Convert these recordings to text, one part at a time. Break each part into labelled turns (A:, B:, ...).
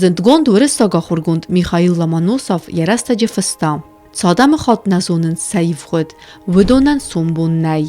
A: Зындгонд уырыссаг ахуыргонд Михаил Ломоносов йӕ рӕстӕджы фыста: Цы адӕмыхатт нӕ зонынц сӕ ивгъуыд, уыдонӕн сомбон нӕй.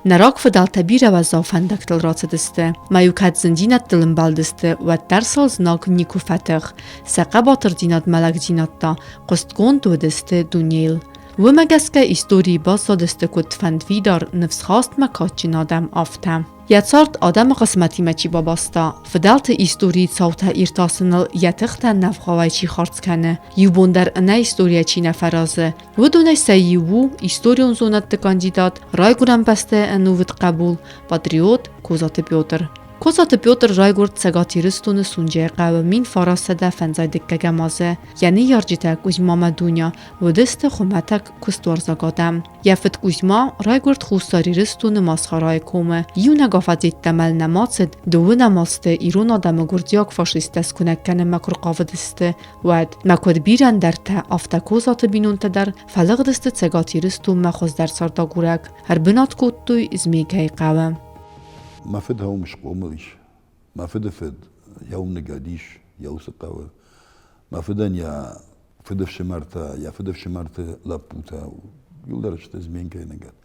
A: Нӕ рагфыдӕлтӕ бирӕ уӕззау фӕндӕгтыл рацыдысты, ма-иу кӕд зындзинӕдтыл ӕмбӕлдысты, уӕддӕр сыл знаг никуы фӕтых. Сӕ хъӕбатырдзинад мӕ лӕгдзинад та хъуыстгонд уыдысты дунейыл. Уымӕ гӕсгӕ историйы баззадысты куыд фӕндвидар, ныфсхаст мӕ кадджын адӕм, афтӕ. Йӕ цард адӕмы хъысмӕтимӕ чи бабаста, фыдӕлты историйы цаутӕ иртасыныл йӕ тыхтӕ нӕвгъауӕй чи хардз кӕны, иу бон дӕр ӕнӕ историйӕ чи нӕ фӕразы, уыдонӕй сӕ иу у историон зонӕдты кандидат, райгуырӕн бӕстӕйы ӕнувыд хъӕбул, патриот Козаты Петр. Козаты Петр райгуырд Цӕгат Ирыстоны Сунджайы хъӕуы 1905 дыккӕгӕм азы. Йӕ ныййарджытӕ Кузьма мӕ Дуня уыдысты хуымӕтӕг куыстуарзаг адӕм. Йӕ фыд Кузьма райгуырд Хуссар Ирыстоны Масхарайы комы. Иунӕг афӕдз йеддӕмӕ нӕма цыд, дыууынӕм азты ирон адӕмы гуырдзиаг фашисттӕ скуынӕг кӕнынмӕ куы рхъавыдысты, уӕд. Мӕ куыд бирӕ ӕндӕртӕ, афтӕ Козаты бинонтӕ дӕр фӕлыгъдысты Цӕгат Ирыстонмӕ хуыздӕр цардагурӕг. Ӕрбынат кодтой Змейкӕйы хъӕуы.
B: Мӕ фыд уым схъомыл ис. Мӕ фыды фыд йӕ уым ныгӕд ис, йӕ уыцы хъӕуы. Мӕ фыдӕн йӕ фыдыфсымӕртӕ, йӕ фыдыфсымӕрты лӕппутӕ иуылдӕр сты Зменкӕйы ныгӕд.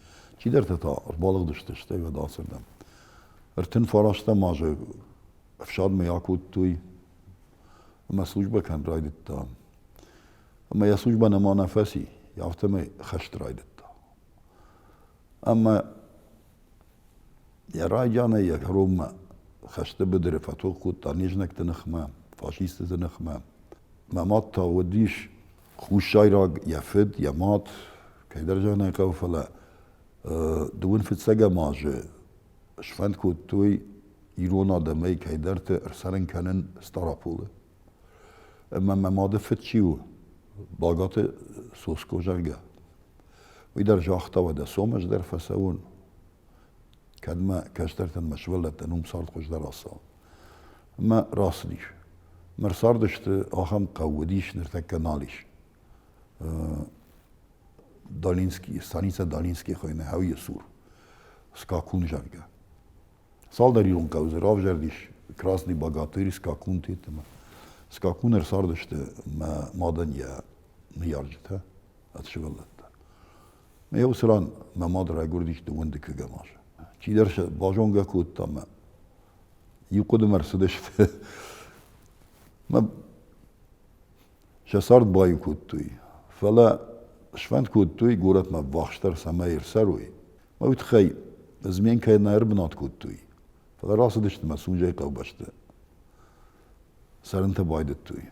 B: Чидӕртӕ та ӕрбалыгъдысты стӕй уӕд ацырдӕм. 39 азы ӕфсадмӕ акодтой ӕмӕ службӕ кӕнын райдыдта. Ӕмӕ йӕ службӕ нӕма нӕ фӕци, афтӕмӕй хӕст райдыдта. Ӕмӕ йӕ райдианӕй йӕ кӕронмӕ хӕсты быдыры фӕтох кодта не знӕгты ныхмӕ, фашистыты ныхмӕ. Мӕ мад та уыдис хуссайраг, йӕ фыд, йӕ мад, кӕйдӕр зӕгъын ӕй хъӕуы, фӕлӕ дыууын фыццӕгӕм азы сфӕнд кодтой ирон адӕмӕй кӕйдӕрты ӕрцӕрын кӕнын Стъараполы. Ӕмӕ мӕ мады фыд чи у, Багаты Соско, зӕгъгӕ, уый дӕр загъта, уӕдӕ сом ӕз дӕр фӕцӕуон, кӕд мӕ кӕстӕртӕн, мӕ сывӕллӕттӕн уым цард хуыздӕр ацӕуа. Ӕмӕ рацыдис. Мӕ рцардысты, ахӕм хъӕу уыдис, ныртӕккӕ нал ис. Долинский, станицӕ Долинский хуыйны Хӕуйы цур, Скакун, зӕгъгӕ. Цалдӕр ирон хъӕуы дзы равзӕрдис Красный Богатырь, Скакун тетымӕ. Скакун ӕрцардысты мӕ мадӕн йӕ ныййарджытӕ ӕд сывӕллӕттӕ. Мӕ уыцы ран мӕ мад райгуырдис дыууын дыккӕгӕм азы. Чидӕр сӕ базонгӕ кодта мӕ иу хъуыдымӕ ӕрцыдысты. Мӕ сӕ цард баиу кодтой. Фӕлӕ сфӕнд кодтой горӕтмӕ ӕввахсдӕр цӕмӕй ӕрцӕрой. Мӕ уый тыххӕй Зменкӕйы нӕ ӕрбынат кодтой, фӕлӕ рацыдысты мӕ Сунжӕйы хъӕубӕсты. Цӕрынтӕ байдыдтой.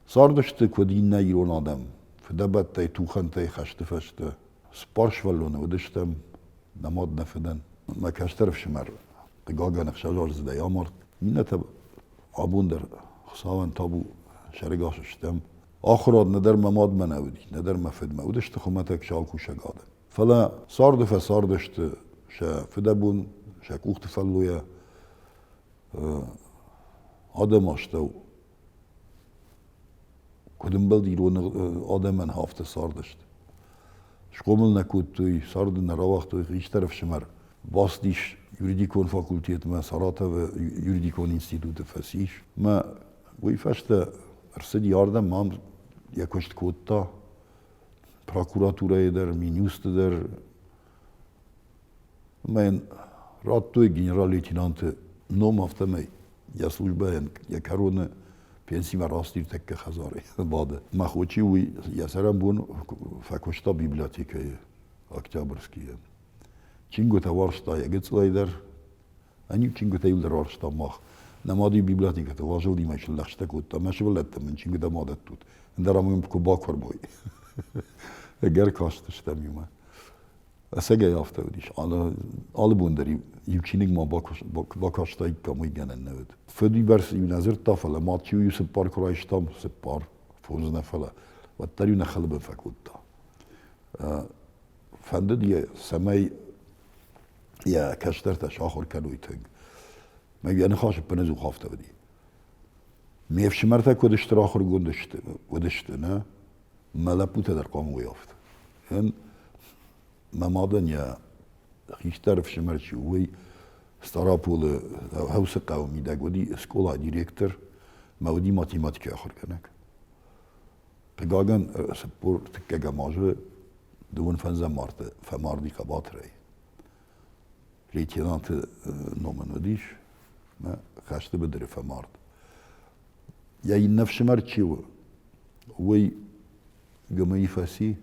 B: Цардысты, куыд иннӕ ирон адӕм, фыдӕбӕттӕй, тухӕнтӕй, хӕсты фӕстӕ. Цыппар сывӕллоны уыдыстӕм, нӕ мад, нӕ фыдӕн. Мӕ кӕстӕр ӕфсымӕр, хъыгагӕн, ӕхсӕзаздзыдӕй амард. Иннӕтӕ абон дӕр Хуыцауӕн табу сӕрӕгас стӕм. Ахуырад нӕдӕр мӕ мадмӕ нӕ уыди, нӕдӕр мӕ фыдмӕ. Уыдысты хуымӕтӕг саукусӕг адӕм. Фӕлӕ царды фӕцардысты сӕ фыдӕбон, сӕ къухты фӕллойӕ адӕмы астӕу куыд ӕмбӕлд ирон адӕмӕн, афтӕ цардысты. Схъомыл нӕ кодтой, царды нӕ рауагътой хистӕр ӕфсымӕр. Бацыдис юридикон факультетмӕ, Саратовы юридикон институты фӕцис. Мӕ уый фӕстӕ ӕрцыди ардӕм, ам йӕ куыст кодта прокуратурӕйы дӕр, Минюсты дӕр. Ӕмӕ йын радтой генерал-лейтенанты ном, афтӕмӕй йӕ службӕйӕн йӕ кӕроны пенсимӕ рацыди тӕккӕ хӕдзары бады. Мӕ хо чи уый йӕ цӕрӕнбон фӕкуыста библиотекӕйы Октябрьскийы. Чингуытӕ уарзта йӕ гыццылӕй дӕр, ӕниу чингуытӕ иуылдӕр уарзтам мах. Нӕ мад-иу библиотекӕты уазылдимӕ слӕгъстӕ кодта, мӕ сывӕллӕттӕ мын чингуытӕ ма дӕттут, ӕндӕр ӕмӕ мын куы бакуырмой. Ӕгӕр кастыстӕм иумӕ. Ӕцӕгӕй афтӕ уыдис. Алы бон дӕр иу чиныг ма бакастаиккам, уый гӕнӕн нӕ уыд. Фыд уыйбӕрц-иу нӕ дзырдта, фӕлӕ мад-иу цыппар куы райстам, цыппар, фондз нӕ фӕлӕ, уӕддӕр-иу нӕ хӕлы бын фӕкодта. Фӕндыд йӕ, цӕмӕй йӕ кӕстӕртӕ сахуыр кӕной тынг. Мӕ йӕ ныхас ӕппынӕдзух афтӕ уыди. Ме фсымӕртӕ куыд стыр ахуыргонд уыдысты, нӕ? Мӕ лӕппутӕ дӕр хъуамӕ уой афтӕ. Мӕ мадӕн йӕ хистӕр ӕфсымӕр чи у, уый Стъараполы Хӕусы хъӕуы мидӕг уыди скъолайы директор. Мӕ уыди математикӕйы ахуыргӕнӕг. Хъыгагӕн, 40 ӕм азы дыууын фӕндзӕм марты фӕмарди хъӕбатырӕй. Лейтенанты ном ын уыдис, мӕ хӕсты быдыры фӕмард. Йӕ иннӕ фсымӕр чи у, уый ГМИ фӕци,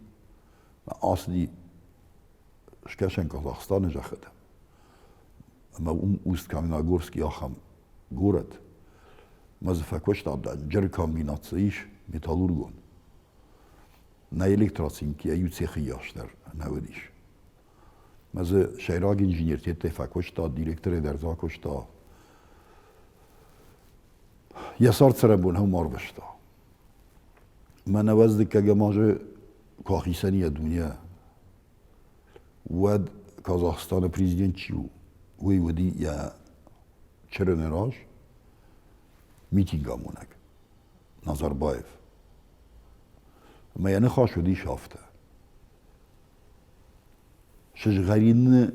B: ацыди Скӕсӕн Казахстаны зӕххытӕм. Ӕмӕ уым Усть-Каменогорский ахӕм горӕт. Мӕ дзы фӕкуыста дӕнджыр комбинат цы ис, металлургон. Нӕ электроцинк йӕ иу цехы йас дӕр нӕ уыдис. Мӕ дзы сӕйраг инженертеттӕй фӕкуыста, директорӕй дӕр дзы акуыста. Йӕ цард-цӕрӕнбон ӕм арвыста. Мӕнӕ уӕздыккӕгӕм азы куы ахицӕн йӕ дуне, уӕд Казахстаны президент чи у, уый уыди йӕ чырыны раз митинг амонӕг Назарбаев. Ӕмӕ йӕ ныхас уыдис афтӕ. Сызгъӕрины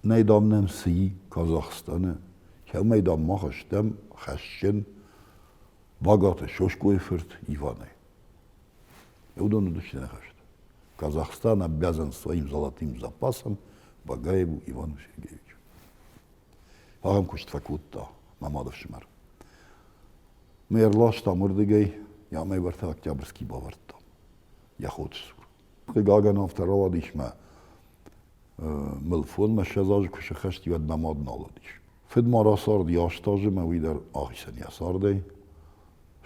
B: нӕй, дам, нӕм цы и Казахстаны, кӕмӕй, дам, мах стӕм хӕсджын Багаты Соскъойы фырт Иванӕй. Уыдон уыдысты ныхӕстӕ. Казахстан обязан своим золотым запасом Багаеву Ивану Сергеевичу. Ахӕм куыст фӕкодта мӕ мадыфсымӕр. Ме рластам уырдыгӕй, йӕ уӕртӕ Октябрьский бавӕрдтам йӕ хоты цур. Хъыгагӕн, афтӕ рауадис мӕ мыл фонмӕ 20 азы куы сыххӕст, уӕд мӕ мад нал уыдис. Фыд ма рацарди 8 азы мӕ уый дӕр ахицӕн йӕ цардӕй.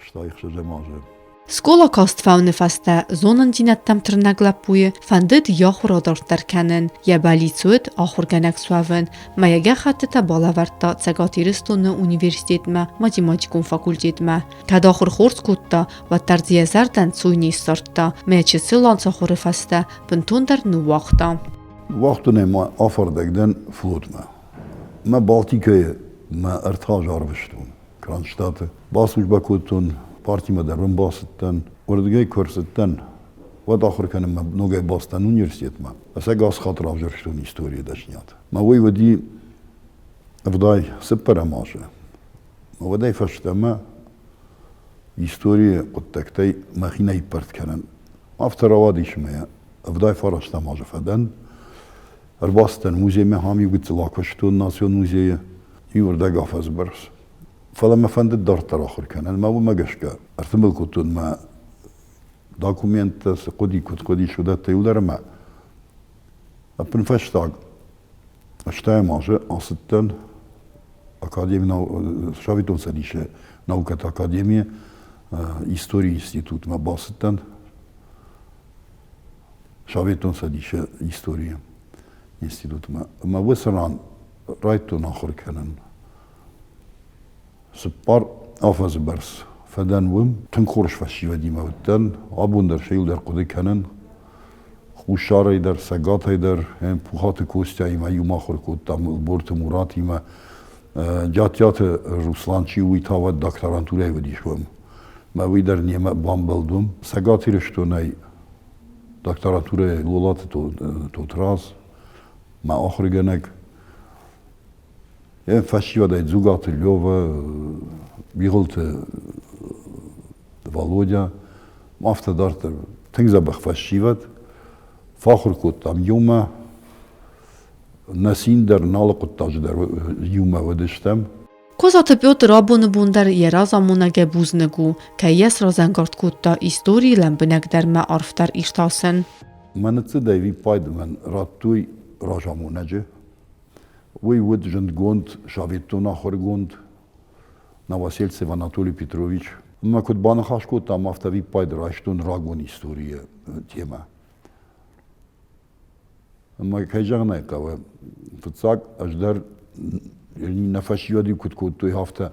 B: Стай ӕхсӕзӕм азы.
A: Скъола каст фӕуыны фӕстӕ зонындзинӕдтӕм тырнӕг лӕппуйы фӕндыд йӕ ахуыр адарддӕр кӕнын. Йӕ бӕллиц уыд ахуыргӕнӕг суӕвын. Мӕ йӕ гӕххӕттытӕ балӕвӕрдта Цӕгат Ирыстоны университетмӕ математикон факультетмӕ. Кӕд ахуыр хорз кодта, уӕддӕр дзы йӕ зӕрдӕ ӕнцой не ссардта. Мӕ чысыл ацахуыры фӕстӕ бынтондӕр ныууагъта.
B: Уагътон ӕй ма афардӕг дӕн флотмӕ. Мӕ Балтикӕйы мӕ ӕртӕ азы арвыстон. Кронштадты. Баслужбӕ кодтон, партимӕ дӕр уым бацыдтӕн. Уырдыгӕй куы ӕрцыдтӕн, уӕд ахуыр кӕнынмӕ ногӕй бацыдтӕн университетмӕ. Ӕцӕг ацы хатт равзӕрстон историйы дӕсниад. Мӕ уый уыди 74-ӕм азы. Уӕдӕй фӕстӕмӕ историйы хъуыддӕгтӕй мӕхи нӕ иппӕрд кӕнын. Афтӕ рауадис ӕмӕ 79-ӕм азы фӕдӕн. Ӕрбацыдтӕн музеймӕ, ам иу гыццыл акуыстон национ музейы. Иу ӕрдӕг афӕдзы бӕрц. Фӕлӕ мӕ фӕндыд дарддӕр ахуыр кӕнын, ӕмӕ уымӕ гӕсгӕ ӕртымбыл кодтон мӕ документтӕ, цы хъуыди, куыд хъуыдис, уыдӕттӕ иуылдӕр ӕмӕ ӕппынфӕстаг 80-ӕм азы ацыдтӕн академи Советон Цӕдисы наукӕты академийы историйы институтмӕ бацыдтӕн Советон Цӕдисы историйы институтмӕ. Ӕмӕ уыцы ран райдтон ахуыр кӕнын. Цыппар афӕдзы бӕрц фӕдӕн уым. Тынг хорз фӕсивӕдимӕ уыдтӕн. Абон дӕр сӕ иу дӕр хъуыды кӕнын. Хуссарӕй дӕр, Цӕгатӕй дӕр Пухаты Костяимӕ иумӕ ахуыр кодтам, Ӕлборты Муратимӕ. Джаттиаты Руслан чи у, уый та уӕд докторантурӕйы уыдис уым. Мӕ уый дӕр немӕ бамбӕлд уым. Цӕгат Ирыстонӕй докторантурӕйы Лолаты Тотрадз, мӕ ахуыргӕнӕг. Фӕсивӕдӕй Дзугаты Лёва, Бигъуылты Володя, афтӕ дарддӕр тынг дзӕбӕх фӕсивӕд. Фӕахуыр кодтам иумӕ, нӕ цин дӕр, налы хъуыддаджы дӕр иумӕ уыдыстӕм.
A: Козаты Петр абоны бон дӕр йӕ разамонӕгӕй бузныг у, кӕй йӕ сразӕнгард кодта истори лӕмбынӕгдӕр мӕ арфдӕр иртасын.
B: Мӕ ныццыдӕй виппайды мӕн радтой разамонӕджы. Уый уыд зындгонд советон ахуыргонд Новосельцев Анатолий Петрович. Ӕмӕ куыд баныхас кодтам, афтӕ виппайды райстон рагон историйы темӕ. Ӕмӕ кӕй зӕгъын ӕй хъӕуы, фыццаг ӕз дӕр нӕ фӕсивӕд-иу куыд кодтой, афтӕ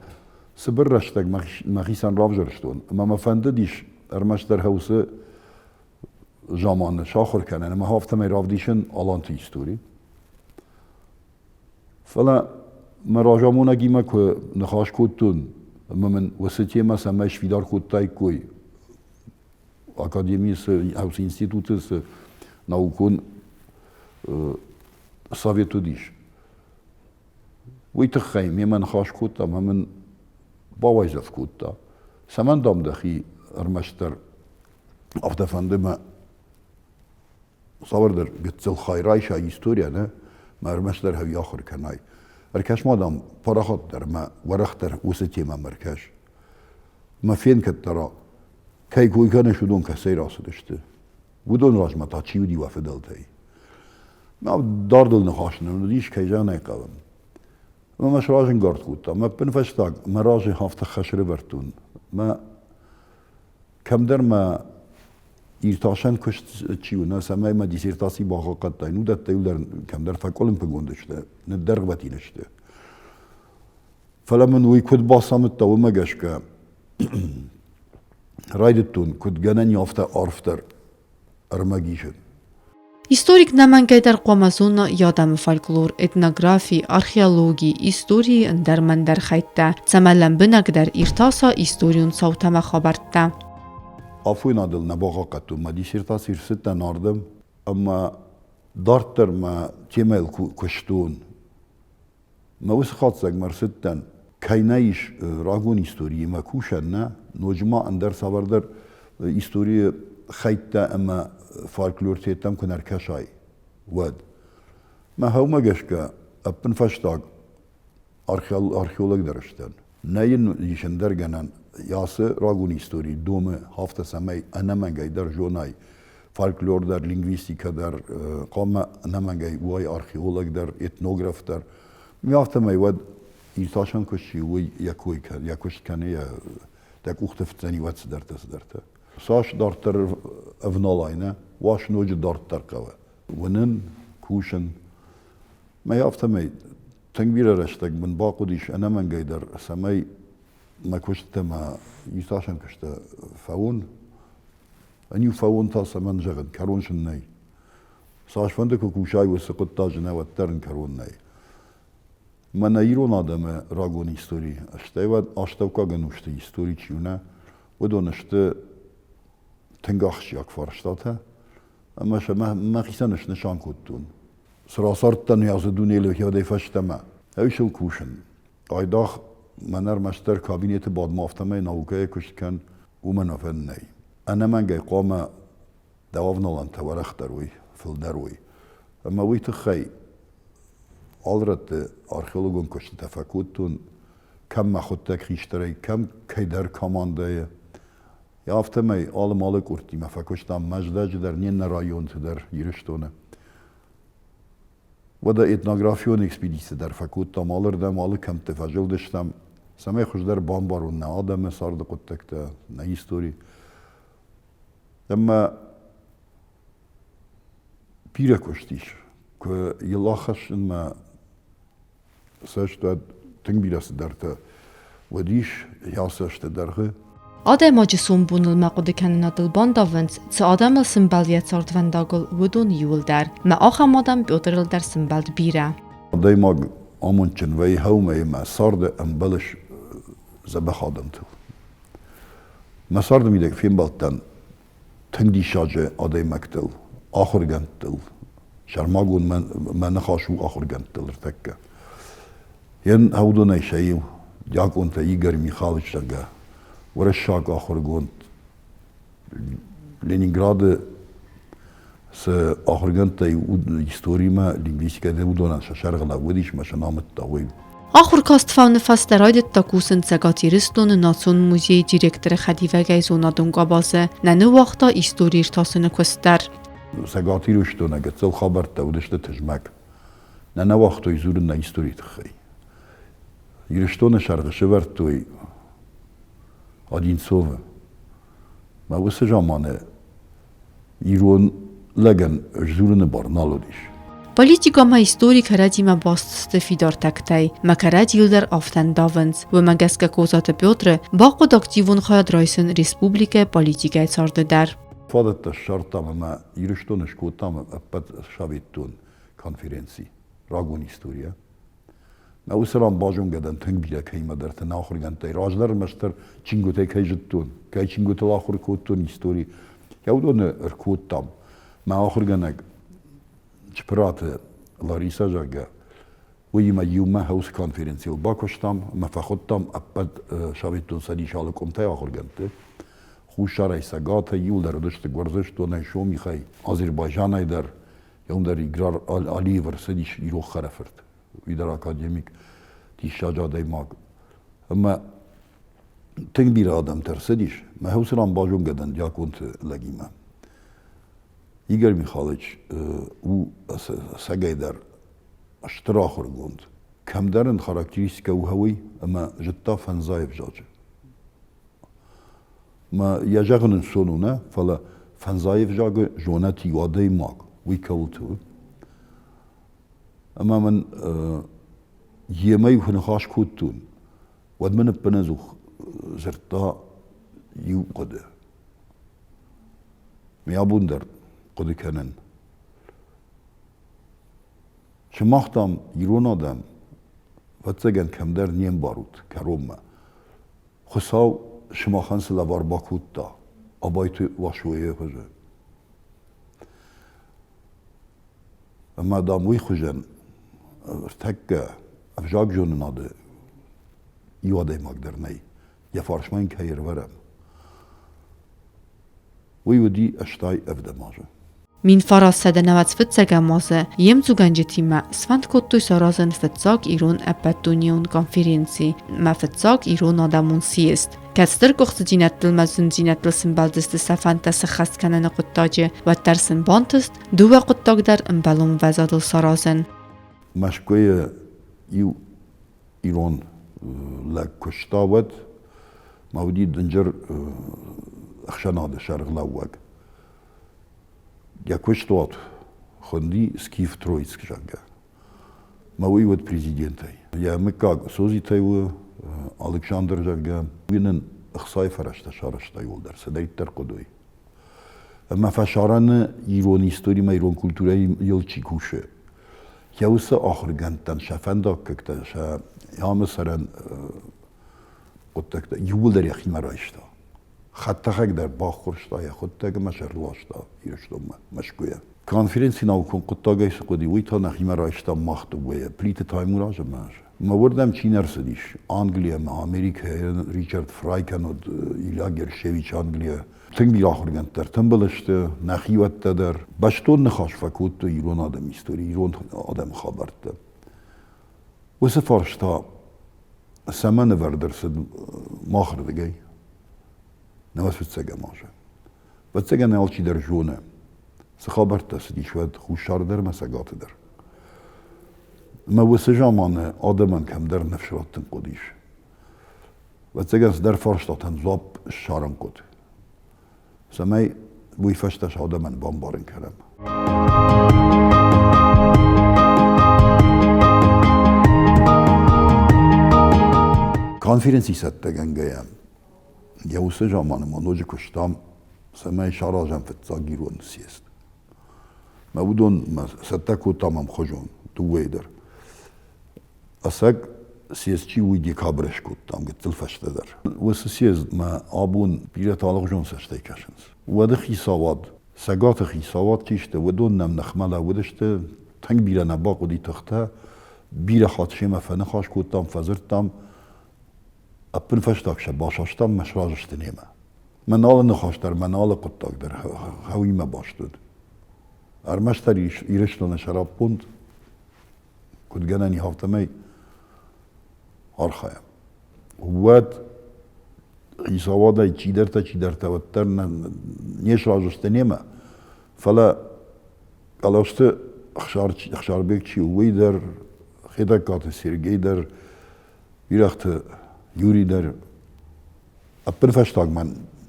B: цыбыр рӕстӕг мӕхицӕн равзӕрстон. Ӕмӕ мӕ фӕндыдис ӕрмӕстдӕр уыцы заманы сахуыр кӕнын ӕмӕ афтӕмӕй равдисын аланты истори. Фӕлӕ мӕ разамонӕгимӕ куы ныхас кодтон ӕмӕ мын уыцы темӕ цӕмӕй сфидар кодтаиккой, академийы цы, цы институты цы наукон совет уыдис, уый тыххӕй мемӕ ныхас кодта ӕмӕ мын Бауайдзӕф кодта. Цӕмӕн, дам, дӕхи ӕрмӕстдӕр афтӕ фӕнды мӕ цавӕрдӕр гыццыл хай райса историйӕ, нӕ, мӕ ӕрмӕстдӕр хӕви ахуыр кӕнай. Ӕркӕс ма, дам, парахатдӕр мӕ уӕрӕхдӕр уыцы темӕмӕ ӕркӕс. Мӕ фен кӕддӕра, кӕй кой кӕныс, уыдон кӕцӕй рацыдысты. Уыдон размӕ та чи уыди уӕ фыдӕлтӕй? Дардыл ныхас нын уыдис, кӕй зӕгъын ӕй хъӕуы. Ӕмӕ мӕ сразӕнгард кодта. Мӕ ӕппынфӕстаг мӕ разы афтӕ хӕс ӕрӕвӕрдтон. Мӕ кӕмдӕр мӕ иртасӕн куыст чи у, нӕ, цӕмӕй мӕ диссертаци бахъахъхъӕдтаин, уыдӕттӕ иуылдӕр кӕмдӕр фӕкъуылымпыгонд сты, ныддӕргъвӕтин сты. Фӕлӕ мын уый куыд бацамыдта, уымӕ гӕсгӕ райдыдтон, куыд гӕнӕн и, афтӕ арфдӕр ӕрмӕг исын.
A: Историк нӕмӕнгӕй дӕр хъуамӕ зона йӕ адӕмы фольклор, этнографи, археологи, историйы ӕндӕр-мӕндӕр хӕйттӕ, цӕмӕ лӕмбынӕгдӕр иртаса историон цаутӕ ӕмӕ хабӕрттӕ.
B: Афойнадыл нӕ бахъахъхъӕдтон мӕ диссертаци рцыдтӕн ардӕм ӕмӕ дарддӕр мӕ темӕйыл куыстон. Мӕ уыцы хатдзӕгмӕ ӕрцыдтӕн, кӕй нӕ ис рагон историимӕ кусӕн, нӕ, ноджы ма ӕндӕр цавӕрдӕр историйы хӕйттӕ ӕмӕ фольклортеттӕм куы нӕ ркӕсай, уӕд. Мӕ хъӕумӕ гӕсгӕ, ӕппынфӕстаг археолог дӕр сдӕн. Нӕ йын ис ӕндӕр гӕнӕн, ацы рагон истори домы афтӕ, цӕмӕй ӕнӕмӕнгӕй дӕр зонай фольклор дӕр, лингвистикӕ дӕр, хъуамӕ ӕнӕмӕнгӕй уай археолог дӕр, этнограф дӕр. Афтӕмӕй уӕд иртасӕн куыст чи уый йӕ кой кӕны, йӕ куыст кӕны, йӕ дӕ къухты фыццӕни уӕд цыдӕртӕ-цыдӕртӕ. Цас дарддӕр ӕвналай, нӕ, уас ноджы дарддӕр хъӕуы. Уынын, кусын. Мӕ афтӕмӕй тынг бирӕ рӕстӕг мын бахъуыдис ӕнӕмӕнгӕй дӕр, цӕмӕй мӕ куыстытӕ мӕ иртасӕн куыстӕ фӕуон. Ӕниу фӕуон та цӕмӕн зӕгъын, кӕрон сын нӕй. Цасфӕнды куы кусай уыцы хъуыддаджы нӕ, уӕддӕр ын кӕрон нӕй. Мӕнӕ ирон адӕмы рагон истори, стӕй уӕд астӕуккаг ӕнусты истори чи у, нӕ, уыдон сты тынг ахсджиаг фарстатӕ ӕмӕ сӕ мӕхицӕн снысан кодтон. Цы рацардтӕн ацы дунейыл уӕдӕй фӕстӕмӕ, ӕз сыл кусын. Айдагъ мӕн ӕрмӕстдӕр кабинеты бадма, афтӕмӕй наукӕйы куыст кӕн, уымӕн уӕвӕн нӕй. Ӕнӕмӕнгӕй хъуамӕ дӕ авналӕнтӕ уӕрӕхдӕр уой, фылдӕр уой. Ӕмӕ уый тыххӕй алы рӕтты археологон куыстытӕ фӕкодтон, кӕм мӕхуыдтӕг хистӕрӕй, кӕм кӕйдӕр командӕйы. Афтӕмӕй алы-малы къордтимӕ фӕкуыстам Мӕздӕджы дӕр, не ннӕ районты дӕр Ирыстоны. Уӕдӕ этнографион экспедици дӕр фӕкодтам алырдӕм, алы кӕмтты фӕзылдыстӕм, цӕмӕй хуыздӕр бамбарон нӕ адӕмы царды хъуыддӕгтӕ, нӕ истори. Ӕмӕ бирӕ куыст ис. Куы йыл ахӕссынмӕ цӕст уӕд тынг бирӕ цыдӕртӕ уыдис йӕ цӕсты дӕргъы.
A: Адӕймаджы сомбоныл ма хъуыды кӕнынадыл бандавынц, цы адӕмыл сымбӕлд йӕ цардвӕндагыл, уыдон иуылдӕр. Мӕ ахӕм адӕм Петрыл дӕр сымбӕлд бирӕ.
B: Адӕймаг амондджын вӕййы хъӕумӕ ӕмӕ царды ӕмбӕлыс дзӕбӕх адӕмтыл. Мӕ царды мидӕг фембӕлдтӕн тынг диссаджы адӕймӕгтыл, ахуыргӕндтыл. Сӕрмагонд мӕ ныхас у ахуыргӕндтыл ӕртӕккӕ. Йӕн уыдонӕй сӕ иу, Диакъонтӕ Игорь Михайлович, зӕгъгӕ, уырыссаг ахуыргонд Ленинграды цы ахуыргӕндтӕй историмӕ, лингвистикӕйы уыдонӕн сӕ сӕргъ лӕууыдис ӕмӕ сӕ амыдта, уый.
A: Ахуыр каст фӕуыны фӕстӕ райдыдта кусын Цӕгат Ирыстоны Национ музейы директоры хӕдивӕгӕй зонадон къабазы, нӕ ныууагъта истори иртасыны куыст дӕр.
B: Цӕгат Ирыстоны гыццыл хабӕрттӕ уыдысты тызмӕг. Нӕ нӕ уагътой дзурын нӕ историйы тыххӕй. Ирыстоны сӕргъы сӕвӕрдтой Одинцовы. Мӕ уыцы заманы ирон лӕгӕн сдзурыны бар нал уыдис.
A: Политикӕ ӕмӕ истори кӕрӕдзимӕ баст сты фидар тӕгтӕй, мӕ кӕрӕдзийыл дӕр афтӕ ндавынц. Уымӕ гӕсгӕ Козаты Петры бахъуыд активон хайад райсын республикӕйы политикӕйы царды дӕр.
B: Фадӕттӕ ссардтам ӕмӕ Ирыстоны скодтам ӕппӕт советтон конференци рагон историйӕ. Мӕ уыцы ран базонгӕ дӕн тынг бирӕ кӕимӕдӕрты нӕ ахуыргӕндтӕй. Раздӕр ӕрмӕстдӕр чингуытӕй кӕй зыдтон, кӕй чингуытыл ахуыр кодтон истори, йӕ уыдоны ӕркодтам. Мӕ ахуыргӕнӕг Чпыраты Ларисӕ, зӕгъгӕ, Уыимӕ иумӕ уыцы конференцийыл бакуыстам ӕмӕ фӕхуыдтам ӕппӕт Советон Цӕдисы алы къуымтӕй ахуыргӕндты. Хуссарӕй, Цӕгатӕй, иуылдӕр уыдысты Гуырдзыстонӕй, Сомихӕй, Азербайджанӕй дӕр. Уым дӕр Играр Алиев ӕрцыдис ирон хӕрӕфырт. Уый дӕр академик, диссаджы адӕймаг. Ӕмӕ тынг бирӕ адӕмтӕ ӕрцыдис. Мӕ уыцы ран базонгӕ дӕн диаконты лӕгимӕ. Игорь Михайлович у ӕцӕгӕйдӕр стыр ахуыргонд. Кӕмдӕр ын характеристикӕ у уый, ӕмӕ зыдта фӕндзай ӕвзаджы. Мӕ йӕ зӕгъын ӕнцон у, нӕ, фӕлӕ фӕндзай ӕвзагы зонӕт иу адӕймаг, уый кӕуылты у. Ӕмӕ мын йемӕ куы ныхас кодтон, уӕд мын ӕппынӕдзух дзырдта иу хъуыды. Мӕ абон дӕр хъуыды кӕнын. Сымах, дам, ирон адӕм, ӕвӕццӕгӕн, кӕмдӕр не мбарут кӕронмӕ. Хуыцау сымахӕн цы лӕвар бакодта Абайты Васойы хуызы. Ӕмӕ, дам, уый хуызӕн ӕртӕккӕ ӕвзагзонынады иу адӕймаг дӕр нӕй, йӕ фарсмӕ йын кӕй ӕрвӕрӕм. Уый уыди 87 азы.
A: 1995 азы йе мдзугӕнджытимӕ сфӕнд кодтой саразын фыццаг ирон ӕппӕтдунеон конференци ӕмӕ фыццаг ирон адӕмон съезд. Кӕд стыр къуыхцыдзинӕдтыл ӕмӕ зындзинӕдтыл сымбӕлдысты сӕ фӕндтӕ сыххӕст кӕныны хъуыддаджы, уӕддӕр сын бантыст дыууӕ хъуыддаг дӕр ӕмбӕлон ӕмвӕзадыл саразын.
B: Мӕскуыйы иу ирон лӕг куыста, уӕд ма уыди дынджыр ӕхсӕнады сӕргълӕууӕг. Йӕ куыстуат хуынди Скиф Троицк, зӕгъгӕ. Мӕ уый уыд президентӕй. Йӕ мыггаг Созитӕй у, Алыксандр, зӕгъгӕ. Уый нын ӕхцайы фӕрӕзтӕ сарӕзта иууылдӕр, цыдӕриддӕр хъуыд, уый. Ӕмӕ фӕсарӕны ирон историмӕ, ирон культурӕйыл чи кусы, йӕ уыцы ахуыргӕндтӕн сӕ фӕндаггӕгтӕ, сӕ амы цӕрӕн хъуыддӕгтӕ иууылдӕр йӕхимӕ райста. Хӕдтӕхӕг дӕр баххуырста йӕхуыдтӕг ӕмӕ сӕ ӕрласта Ирыстонмӕ, Мӕскуыйӕ. Конференци наукон хъуыддагӕй цы хъуыди, уый та нӕхимӕ райстам мах дыууӕйӕ, Плиты Таймураз ӕмӕ ӕз. Мӕ уырдӕм чи не рцыдис, Английӕ ӕмӕ Америкӕйӕ, Ричард Фрай кӕнӕд Илья Гершевич Английӕ, тынг бирӕ ахуыргӕндтӕ ӕртымбыл сты, нӕхиуӕттӕ дӕр. Бӕстон ныхас фӕкодтой ирон адӕмы истори, ирон адӕмы хабӕрттӕ. Уыцы фарста цӕмӕн ӕвӕрд ӕрцыд махырдыгӕй? Нӕ фыццӕгӕм азы. Ӕвӕццӕгӕн алчидӕр зоны, цы хабӕрттӕ цыдис уӕд Хуссар дӕр ӕмӕ Цӕгаты дӕр. Ӕмӕ уыцы заманы адӕмӕн кӕмдӕр ныфс раттын хъуыдис. Ӕвӕццӕгӕн цыдӕр фарстатӕн дзуапп ссарын хъуыд, цӕмӕй уый фӕстӕ сӕ адӕмӕн бамбарын кӕнӕм. Конференци цӕттӕгӕнгӕйӕ йӕ уыцы заманы ма ноджы куыстам, цӕмӕй саразӕм фыццаг ирон съезд. Мӕ уыдон мӕ цӕттӕ кодтам ӕмхуызон, дыууӕйы дӕр. Ӕцӕг съезд чи уый декабры скодтам гыццыл фӕстӕдӕр. Уыцы съездмӕ абон бирӕтӕ алыгъуызон цӕстӕй кӕсынц. Уӕды хицауад, Цӕгаты хицауад чи сты, уыдон нӕм ныхмӕ лӕууыдысты, тынг бирӕ нӕ бахъуыди тыхтӕ, бирӕ хатт семӕ фӕныхас кодтам, фӕдзырдтам, ӕппынфӕстаг сӕ басастам мӕ сразы сты немӕ. Мӕн алы ныхас дӕр, мӕн алы хъуыддаг дӕр хӕуимӕ баст уыд. Ӕрмӕстдӕр Ирыстоны сӕраппонд куыд гӕнӕн и, афтӕмӕй архайӕм. Уӕд хицауадӕй чидӕртӕ-чидӕртӕ уӕддӕр не сразы сты немӕ, фӕлӕ Къӕлӕсты Ӕхсарбег чи у, уый дӕр, Хетӕгкаты Сергей дӕр, Бирӕгъты Юрий дӕр ӕппынфӕстагмӕ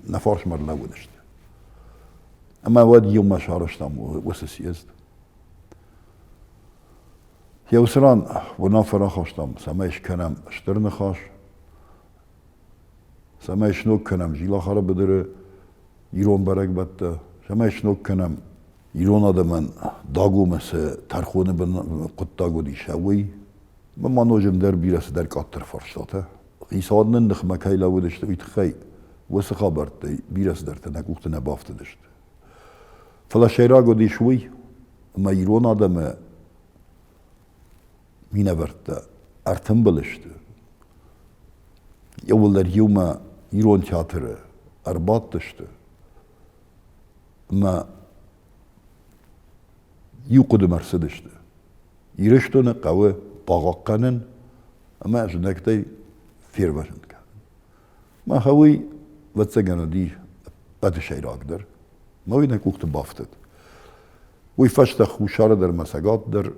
B: нӕ фарсмӕ ӕрлӕууыдысты. Ӕмӕ уӕд иумӕ сарӕзтам уыцы съезд. Йӕ уыцы ран уынаффӕ рахастам, цӕмӕй скӕнӕм стыр ныхас, цӕмӕй сног кӕнӕм Зилахары быдыры ирон бӕрӕгбӕттӕ, цӕмӕй сног кӕнӕм ирон адӕмӕн Дагомы цы тӕрхоны бын хъуыддаг уыдис, уый. Ма ноджы ӕндӕр бирӕ цыдӕр къаддӕр фарстатӕ. Хицауад нын ныхмӕ кӕй лӕууыдысты, уый тыххӕй уыцы хабӕрттӕй бирӕ цыдӕртӕ нӕ къухты нӕ бафтыдысты. Фӕлӕ сӕйраг уыдис уый, ӕмӕ ирон адӕмы минӕвӕрттӕ ӕртымбыл сты. Иууылдӕр иумӕ ирон театры ӕрбадтысты ӕмӕ иу хъуыдымӕ ӕрцыдысты. Ирыстоны хъӕуы бахъахъхъӕнын ӕмӕ знӕгтӕй фервӕзын кӕнын. Мах уый, ӕвӕццӕгӕн, уыди ӕппӕты сӕйрагдӕр. Мӕ уый нӕ къухты бафтыд. Уый фӕстӕ Хуссары дӕр ӕмӕ Цӕгат дӕр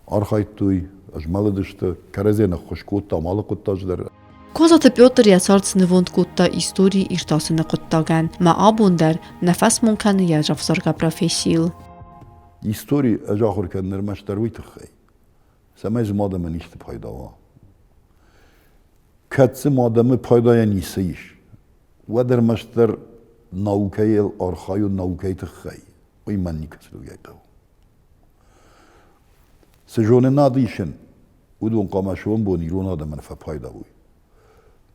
B: архайдтой, змӕлыдысты, кӕрӕдзийӕн ӕххуыс кодтам алы хъуыддаджы дӕр.
A: Козаты Петр йӕ цард снывонд кодта истори иртасыны хъуыддагӕн, мӕ абон дӕр нӕ фӕсмон кӕны йӕ равзаргӕ профессийыл.
B: Истори ӕз ахуыр кӕнын ӕрмӕстдӕр уый тыххӕй, цӕмӕй дзы адӕмӕн исты пайда уа. Кӕд дзы адӕмы пайдайӕ ницы ис, уӕд ӕрмӕстдӕр наукӕйыл архайон наукӕйы тыххӕй, уый мӕн никӕцырдыгӕй хъӕуы. Цы зонынад исын, уыдон хъуамӕ сомбон ирон адӕмӕн фӕпайда уой.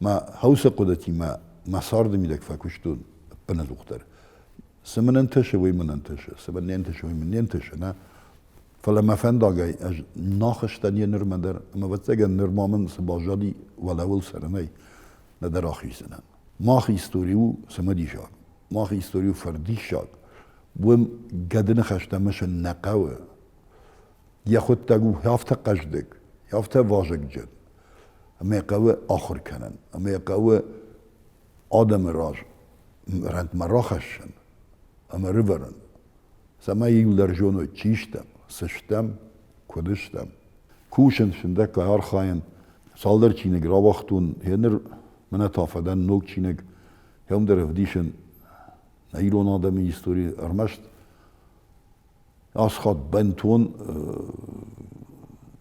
B: Мӕ хӕусы хъуыдытимӕ мӕ царды мидӕг фӕкуыстон ӕппынӕдзухдӕр. Цы мын ӕнтысы, уый мын ӕнтысы, цы мын не нтысы, уый мын не нтысы, нӕ. Фӕлӕ мӕ фӕндагӕй ӕз нахызтӕн йе нырмӕ дӕр, ӕмӕ ӕвӕццӕгӕн нырма мын цы баззади уӕлӕуыл цӕрынӕй, нӕдӕр ахиздзынӕн. Мах истори у цымыдисаг, мах истори у фӕрдиссаг. Уым гӕды ныхӕстӕ мысын нӕ хъӕуы. Йӕ хъуыддаг у афтӕ хъӕздыг, афтӕ вазыгджын, ӕмӕ йӕ хъӕуы ахуыр кӕнын, ӕмӕ йӕ хъӕуы адӕмы раз рӕнтмӕ рахӕссын ӕмӕ рывӕрын, цӕмӕй иуылдӕр зоной, чи стӕм, цы стӕм, куыд стӕм. Кусын, сындӕггай архайын. Цалдӕр чиныг рауагътон, гъеныр мӕнӕ та фӕдӕн ног чиныг. Уым дӕр ӕвдисын нӕ ирон адӕмы истори ӕрмӕст ацы хатт бынтон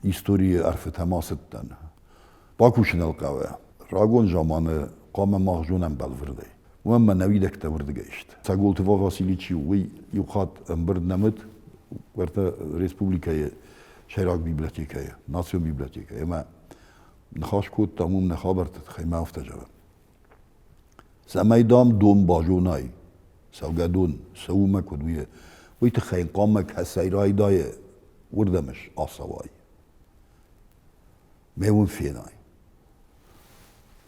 B: историйы ӕрфытӕм ацыдтӕн. Бакусын ыл хъӕуы. Рагон заманы хъуамӕ мах зонӕм бӕлвырдӕй. Уымӕн мӕ нӕ уидӕгтӕ уырдыгӕй сты. Цӕголты Васили чи у, уый иу хатт ӕмбырд нӕм уыд уӕртӕ республикӕйы сӕйраг библиотекӕйы, национ библиотекӕйы. Ӕмӕ ныхас кодтам уым нӕ хабӕртты тыххӕй мӕ афтӕ зӕгъы. Цӕмӕй, дам, дон базонай, цӕугӕдон цӕуы куыд у, уый тыххӕй хъуамӕ кӕцӕй райдайы, уырдӕм ацӕуай. Мӕ уым фенай.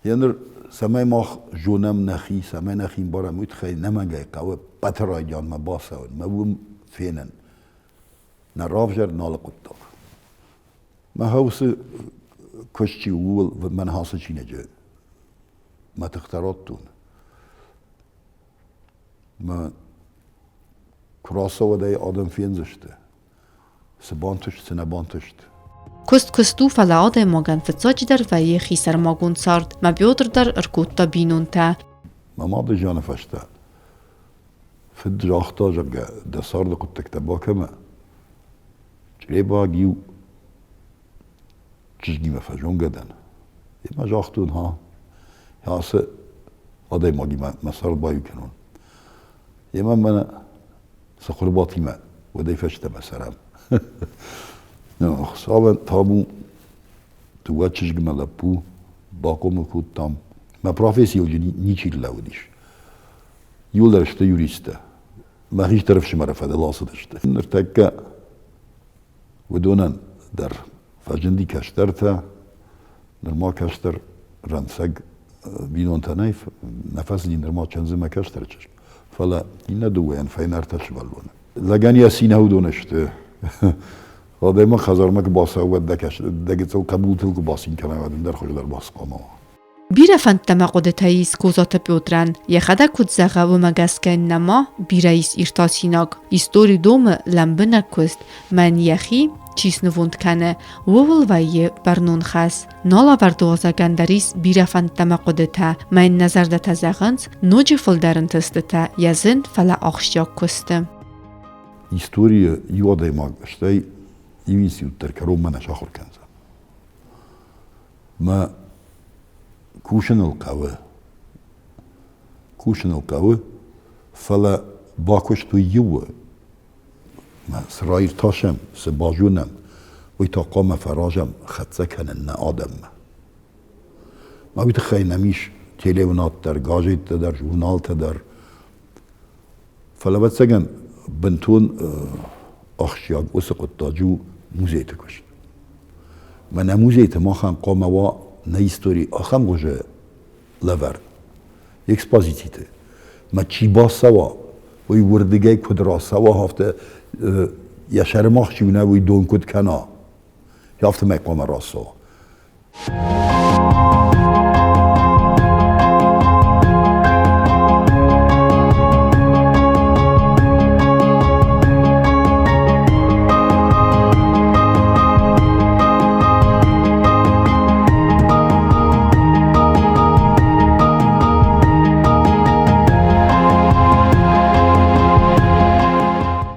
B: Еныр цӕмӕй мах зонӕм нӕхи, цӕмӕй нӕхи ӕмбарӕм, уый тыххӕй нӕмӕнгӕй хъӕуы ӕппӕты райдианмӕ бацӕуын, мӕ уым фенын. Нӕ равзӕрд налы хъуыддаг. Мӕ хӕусы куыст чи у, ууыл мӕ ныхасы чиныджы мӕ тыхтӕ радтон. Мӕ куы рацӕуӕд ӕй адӕм фендзысты, цы бантыст, цы нӕ бантыст.
A: Куыст куыст у, фӕлӕ адӕймагӕн фыццаджыдӕр вӕййы хисӕрмагонд цард. Мӕ Петр дӕр ӕркодта бинонтӕ.
B: Мӕ мады зианы фӕстӕ фыд загъта, зӕгъгӕ, дӕ царды хъуыддӕгтӕ бакӕмӕ. Чъребаг иу чызгимӕ фӕзонгӕ дӕн. Ӕмӕ загътон, ха, ацы адӕймагимӕ мӕ цард баиу кӕнон. Ӕмӕ мӕнӕ цы Хъуырбатимӕ уӕдӕй фӕстӕмӕ цӕрӕм. Хуыцауӕн табу, дыууӕ чызгмӕ лӕппу бахъомыл кодтам. Мӕ профессийыл ничи лӕууыдис. Иуылдӕр сты юристтӕ. Мӕ хистӕр ӕфсымӕры фӕдыл ацыдысты. Ныртӕккӕ уыдонӕн дӕр фӕзынди кӕстӕртӕ, нырма кӕстӕр рӕнцӕг бинонтӕ нӕй, нӕ фӕцыди нырма чындзы мӕ кӕстӕр чызг, фӕлӕ иннӕ дыууӕйӕн фӕйнӕ ӕртӕ сывӕллоны. Лӕгӕн йӕ цинӕ уыдон сты. Адӕймаг хӕдзармӕ куы бацӕуа, уӕд дӕ гыццыл хъӕбултыл куы бацин кӕна, уӕд ӕндӕр хуыздӕр бацхъуамӕ уа.
A: Бирӕ фӕндтӕ ӕмӕ хъуыдытӕ ис Козаты Петрӕн. Йӕхӕдӕг куыд зӕгъы, уымӕ гӕсгӕ йын нӕма бирӕ ис иртасинаг. Истори домы лӕмбынӕг куыст, мӕн йӕхи чи снывонд кӕны, ууыл вӕййы бӕрнон хӕс. Налӕвӕрд уазӕгӕн дӕр ис бирӕ фӕндтӕ ӕмӕ хъуыдытӕ, мӕ йын нӕ зӕрдӕтӕ зӕгъынц, ноджы фылдӕр ӕнтыстытӕ йӕ зын, фӕлӕ ахсджиаг куысты.
B: Историйы иу адӕймаг, стӕй иу институт дӕр кӕронмӕ нӕ сахуыр кӕндзӕн. Мӕ кусыныл хъӕуы, кусыныл хъӕуы, фӕлӕ бакуыст уый иу у. Мӕ цы раиртасӕм, цы базонӕм, уый та хъуамӕ фӕразӕм хӕццӕ кӕнын нӕ адӕммӕ. Мӕ уый тыххӕй нӕм ис телеуынад дӕр, газеттӕ дӕр, журналтӕ дӕр. Фӕлӕ, ӕвӕццӕгӕн, бынтон ахсджиаг уыцы хъуыддаджы у музейты куыст. Мӕнӕ музейты махӕн хъуамӕ уа нӕ истори ахӕм хуызы лӕвӕрд экспозициты. Мӕ чи бацӕуа, уый уырдыгӕй куыд рацӕуа, афтӕ йӕ сӕрымагъз чи уына, уый дон куыд кӕна, афтӕмӕй хъуамӕ рацӕуа.